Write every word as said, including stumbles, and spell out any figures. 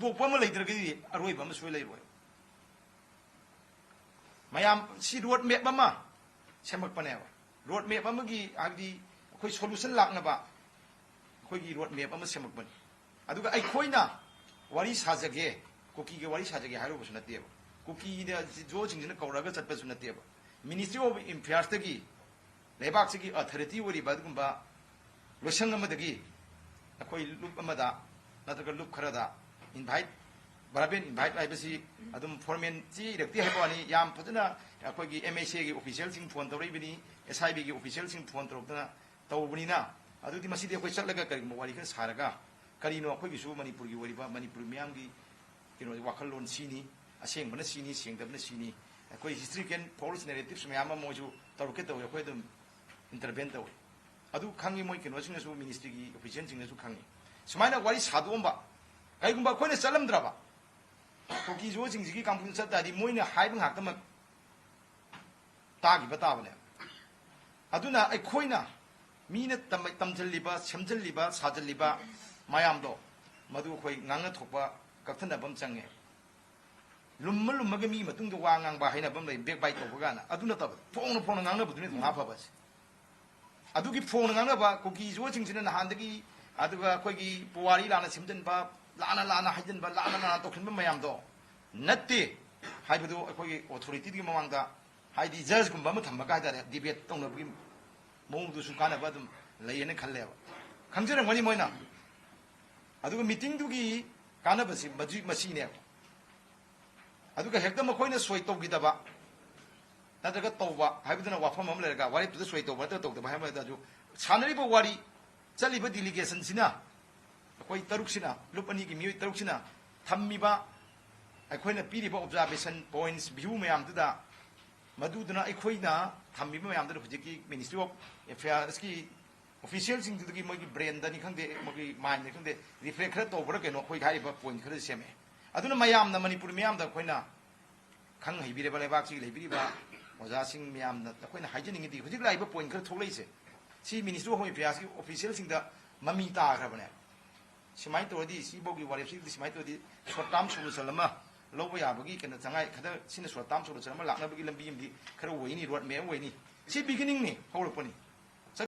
ꯇꯣꯛꯄ ꯑꯃ ꯂꯩꯇ꯭ꯔꯒꯗꯤ ꯑꯔꯣꯏꯕ ꯑꯃ ꯁꯣꯏ ꯂꯩꯔꯣꯏ꯫ ꯃꯌꯥꯝ ꯁꯤ ꯔꯣꯗ ꯃꯦꯞ ꯑꯃ ꯁꯦꯝꯃꯛꯄꯅꯦꯕ꯫ ꯔꯣꯗ ꯃꯦꯞ ꯑꯃꯒꯤ ꯍꯥꯏꯕꯗꯤ ꯑꯩꯈꯣꯏ ꯁꯣꯂꯨꯁꯟ ꯂꯥꯛꯅꯕ ꯑꯩꯈꯣꯏꯒꯤ ꯔꯣꯗ ꯃꯦꯞ ꯑꯃ ꯁꯦꯝꯃꯛꯄꯅꯤ꯫ ꯑꯗꯨꯒ ꯑꯩꯈꯣꯏꯅ ꯋꯥꯔꯤ ꯁꯥꯖꯒꯦ, ꯀꯨꯀꯤꯒꯤ ꯋꯥꯔꯤ ꯁꯥꯖꯒꯦ ꯍꯥꯏꯔꯨꯕꯁꯨ ꯅꯠꯇꯦꯕ꯫ ꯀꯨꯀꯤꯗ ꯖꯣꯁꯤꯡꯁꯤꯅ ꯀꯧꯔꯛꯑꯒ ꯆꯠꯄꯁꯨ ꯅꯠꯇꯦꯕ꯫ ꯃꯤꯅꯤꯁꯇ꯭ꯔꯤ ꯑꯣꯐ ꯑꯦꯐꯤꯌꯔꯁꯇꯒꯤ ꯂꯩꯕꯥꯛꯁꯤꯒꯤ ꯑꯣꯊꯣꯔꯤꯇꯤ ꯑꯣꯏꯔꯤꯕ ꯑꯗꯨꯒꯨꯝꯕ ꯂꯣꯏꯁꯪ ꯑꯃꯗꯒꯤ ꯑꯩꯈꯣꯏ ꯂꯨꯞ ꯑꯃꯗ ꯅꯠꯇ꯭ꯔꯒ ꯂꯨꯞ ꯈꯔꯗ ꯏꯟꯚꯥꯏꯠ, ꯚꯔꯕꯦꯜ ꯏꯟꯚꯥꯏꯠ ꯍꯥꯏꯕꯁꯤ ꯑꯗꯨꯝ ꯐꯣꯔꯃꯦꯜ ꯆꯦ ꯏꯔꯛꯇꯦ ꯍꯥꯏꯕ ꯋꯥꯅꯤ, ꯌꯥꯝ ꯐꯖꯅ ꯑꯩꯈꯣꯏꯒꯤ ꯑꯦꯝ ꯑꯦꯁ ꯑꯦꯒꯤ ꯑꯣꯐꯤꯁꯤꯌꯦꯜꯁꯤꯡ ꯐꯣꯟ ꯇꯧꯔꯛꯏꯕꯅꯤ, ꯑꯦꯁ ꯑꯥꯏ ꯕꯤꯒꯤ ꯑꯣꯐꯤꯁꯤꯌꯦꯜꯁꯤꯡ ꯐꯣꯟ ꯇꯧꯔꯛꯇꯅ ꯇꯧꯕꯅꯤꯅ, ꯑꯗꯨꯗꯤ ꯃꯁꯤꯗꯤ ꯑꯩꯈꯣꯏ ꯆꯠꯂꯒ ꯀꯔꯤꯒꯨꯝꯕ ꯋꯥꯔꯤ ꯈꯔ ꯁꯥꯔꯒ ꯀꯔꯤꯅꯣ ꯑꯩꯈꯣꯏꯒꯤꯁꯨ ꯃꯅꯤꯄꯨꯔꯒꯤ ꯑꯣꯏꯔꯤꯕ ꯃꯅꯤꯄꯨꯔ ꯃꯤꯌꯥꯝꯒꯤ ꯀꯩꯅꯣ ꯋꯥꯈꯜꯂꯣꯟ ꯁꯤꯅꯤ, ꯑꯁꯦꯡꯕꯅ ꯁꯤꯅꯤ, ꯁꯦꯡꯗꯕꯅ ꯁꯤꯅꯤ, ꯑꯩꯈꯣꯏ ꯍꯤꯁꯇ꯭ꯔꯤꯀꯦꯜ ꯐꯣꯜꯁ ꯅꯦꯔꯦꯇꯤꯞꯁ ꯃꯌꯥꯝ ꯑꯃ ꯃꯣꯏꯁꯨ ꯇꯧꯔꯛꯀꯦ ꯇꯧꯋꯤ, ꯑꯩꯈꯣꯏ ꯑꯗꯨꯝ ꯏꯟꯇꯔꯚꯦꯟ ꯇꯧꯋꯤ꯫ ꯑꯗꯨ ꯈꯪꯉꯤ, ꯃꯣꯏ ꯀꯩꯅꯣꯁꯤꯡꯅꯁꯨ, ꯃꯤꯅꯤꯁꯇ꯭ꯔꯤꯒꯤ ꯑꯣꯐꯤꯁꯤꯌꯦꯜꯁꯤꯡꯅꯁꯨ ꯈꯪꯉꯤ꯫ ꯁꯨꯃꯥꯏꯅ ꯋꯥꯔꯤ ꯁꯥꯗꯣꯛꯑꯝꯕ, ꯀꯩꯒꯨꯝꯕ ꯑꯩꯈꯣꯏꯅ ꯆꯠꯂꯝꯗ꯭ꯔꯕ, ꯀꯨꯀꯤ ꯖꯣꯁꯤꯡꯁꯤꯒꯤ ꯀꯥꯡꯕꯨꯗ ꯆꯠ ꯇꯥꯔꯗꯤ ꯃꯣꯏꯅ ꯍꯥꯏꯕ ꯉꯥꯛꯇꯃꯛ ꯇꯥꯈꯤꯕ ꯇꯥꯕꯅꯦ꯫ ꯑꯗꯨꯅ ꯑꯩꯈꯣꯏꯅ ꯃꯤꯅ ꯇꯝ-, ꯇꯝꯖꯜꯂꯤꯕ, ꯁꯦꯝꯖꯜꯂꯤꯕ, ꯁꯥꯖꯜꯂꯤꯕ ꯃꯌꯥꯝꯗꯣ, ꯃꯗꯨ ꯑꯩꯈꯣꯏ ꯉꯥꯡꯅ ꯊꯣꯛꯄ ꯀꯛꯊꯠꯅꯕ ꯑꯃ ꯆꯪꯉꯦ꯫ ꯂꯨꯝꯃ ꯂꯨꯝꯃꯒ ꯃꯤ ꯃꯇꯨꯡꯗ ꯋꯥ ꯉꯥꯡꯕ ꯍꯥꯏꯅꯕ ꯑꯃ ꯂꯩ, ꯕꯦꯛ ꯕꯥꯏꯠ ꯇꯧꯕ ꯀꯥꯏꯅ꯫ ꯑꯗꯨ ꯅꯠꯇꯕ, ꯐꯣꯡꯅ ꯐꯣꯡꯅ ꯉꯥꯡꯅꯕꯗꯨꯅꯤ ꯊꯧꯅꯥ ꯐꯕꯁꯦ꯫ ꯑꯗꯨꯒꯤ ꯐꯣꯡꯅ ꯉꯥꯡꯅꯕ ꯀꯨꯀꯤ ꯖꯣꯁꯤꯡꯁꯤꯅ ꯅꯍꯥꯟꯗꯒꯤ, ꯑꯗꯨꯒ ꯑꯩꯈꯣꯏꯒꯤ ꯄꯨꯋꯥꯔꯤ ꯂꯥꯟꯅ ꯁꯦꯝꯖꯤꯟꯕ, ꯂꯥꯟꯅ ꯂꯥꯟꯅ ꯍꯥꯏꯖꯤꯟꯕ, ꯂꯥꯟꯅ ꯂꯥꯟꯅ ꯇꯧꯁꯤꯟꯕ ꯃꯌꯥꯝꯗꯣ ꯅꯠꯇꯦ ꯍꯥꯏꯕꯗꯨ ꯑꯩꯈꯣꯏꯒꯤ ꯑꯣꯊꯣꯔꯤꯇꯤꯗꯨꯒꯤ ꯃꯃꯥꯡꯗ, ꯍꯥꯏꯗꯤ ꯖꯖꯀꯨꯝꯕ ꯑꯃ ꯊꯝꯃꯒ ꯍꯥꯏꯇꯥꯔꯦ, ꯗꯤꯕꯦꯠ ꯇꯧꯅꯕꯒꯤ ꯃꯑꯣꯡꯗꯨꯁꯨ ꯀꯥꯟꯅꯕ ꯑꯗꯨꯝ ꯂꯩꯌꯦꯅ ꯈꯜꯂꯦꯕ꯫ ꯈꯪꯖꯔꯝꯒꯅꯤ ꯃꯣꯏꯅ꯫ ꯑꯗꯨꯒ ꯃꯤꯇꯤꯡꯗꯨꯒꯤ ꯀꯥꯟꯅꯕꯁꯤ ꯃꯁꯤ-, ꯃꯁꯤꯅꯦꯕ꯫ ꯑꯗꯨꯒ ꯍꯦꯛꯇ ꯃꯈꯣꯏꯅ ꯁꯣꯏ ꯇꯧꯈꯤꯗꯕ ꯅꯠꯇ꯭ꯔꯒ ꯇꯧꯕ ꯍꯥꯏꯕꯗꯨꯅ ꯋꯥꯐꯝ ꯑꯃ ꯂꯩꯔꯒ, ꯋꯥꯔꯦꯞꯇꯨꯗ ꯁꯣꯏ ꯇꯧꯕ ꯅꯠꯇ꯭ꯔꯒ ꯇꯧꯗꯕ ꯍꯥꯏꯕ ꯑꯗꯨ ꯁꯥꯟꯅꯔꯤꯕ ꯋꯥꯔꯤ, ꯆꯠꯂꯤꯕ ꯗꯤꯂꯤꯒꯦꯁꯟꯁꯤꯅ, ꯑꯩꯈꯣꯏ ꯇꯔꯨꯛꯁꯤꯅ, ꯂꯨꯞ ꯑꯅꯤꯒꯤ ꯃꯤꯑꯣꯏ ꯇꯔꯨꯛꯁꯤꯅ ꯊꯝꯃꯤꯕ, ꯑꯩꯈꯣꯏꯅ ꯄꯤꯔꯤꯕ ꯑꯣꯕꯖꯥꯔꯕꯦꯁꯟ ꯄꯣꯏꯟꯠꯁ, ꯚ꯭ꯌꯨ ꯃꯌꯥꯝꯗꯨꯗ, ꯃꯗꯨꯗꯨꯅ ꯑꯩꯈꯣꯏꯅ ꯊꯝꯃꯤꯕ ꯃꯌꯥꯝꯗꯨꯗ ꯍꯧꯖꯤꯛꯀꯤ ꯃꯤꯅꯤꯁꯇ꯭ꯔꯤ ꯑꯣꯐ ꯑꯦꯐꯤꯌꯔꯁꯀꯤ ꯑꯣꯐꯤꯁꯤꯌꯦꯜꯁꯤꯡꯗꯨꯗꯒꯤ ꯃꯣꯏꯒꯤ ꯕ꯭ꯔꯦꯟꯗꯅꯤ ꯈꯪꯗꯦ, ꯃꯣꯏꯒꯤ ꯃꯥꯏꯟꯗꯅꯤ ꯈꯪꯗꯦ, ꯔꯤꯐ꯭ꯂꯦꯛ ꯈꯔ ꯇꯧꯕ꯭ꯔꯥ ꯀꯩꯅꯣ, ꯑꯩꯈꯣꯏ ꯍꯥꯏꯔꯤꯕ ꯄꯣꯏꯟꯠ ꯈꯔ ꯁꯦꯝꯃꯛꯑꯦ꯫ ꯑꯗꯨꯅ ꯃꯌꯥꯝꯅ, ꯃꯅꯤꯄꯨꯔ ꯃꯤꯌꯥꯝꯗ ꯑꯩꯈꯣꯏꯅ ꯈꯪ ꯍꯩꯕꯤꯔꯕ, ꯂꯩꯕꯥꯛꯁꯤꯒꯤ ꯂꯩꯕꯤꯔꯤꯕ ꯑꯣꯖꯥꯁꯤꯡ ꯃꯌꯥꯝꯅ ꯑꯩꯈꯣꯏꯅ ꯍꯥꯏꯖꯅꯤꯡꯉꯤꯗꯤ, ꯍꯧꯖꯤꯛ ꯂꯥꯛꯏꯕ ꯄꯣꯏꯟꯠ ꯈꯔ ꯊꯣꯛꯂꯛꯏꯁꯦ, ꯁꯤ ꯃꯤꯅꯤꯁꯇ꯭ꯔꯤ ꯑꯣꯐ ꯍꯣꯝ ꯑꯦꯐꯤꯌꯔꯁꯀꯤ ꯑꯣꯐꯤꯁꯤꯌꯦꯜꯁꯤꯡꯗ ꯃꯃꯤ ꯇꯥꯈ꯭ꯔꯕꯅꯦ꯫ ꯁꯨꯃꯥꯏꯅ ꯇꯧꯔꯗꯤ, ꯁꯤꯐꯥꯎꯒꯤ ꯋꯥꯔꯦꯞꯁꯤꯗꯤ ꯁꯨꯃꯥꯏꯅ ꯇꯧꯔꯗꯤ short term solution ꯑꯃ ꯂꯧꯕ ꯌꯥꯕꯒꯤ ꯀꯩꯅꯣ ꯆꯉꯥꯏ ꯈꯔ, ꯁꯤꯅ short term solution ꯑꯃ ꯂꯥꯛꯅꯕꯒꯤ ꯂꯝꯕꯤ ꯑꯃꯗꯤ ꯈꯔ ꯑꯣꯏꯅꯤ, road map ꯑꯣꯏꯅꯤ꯫ ꯁꯤ beginning ꯅꯤ, ꯍꯧꯔꯛꯄꯅꯤ꯫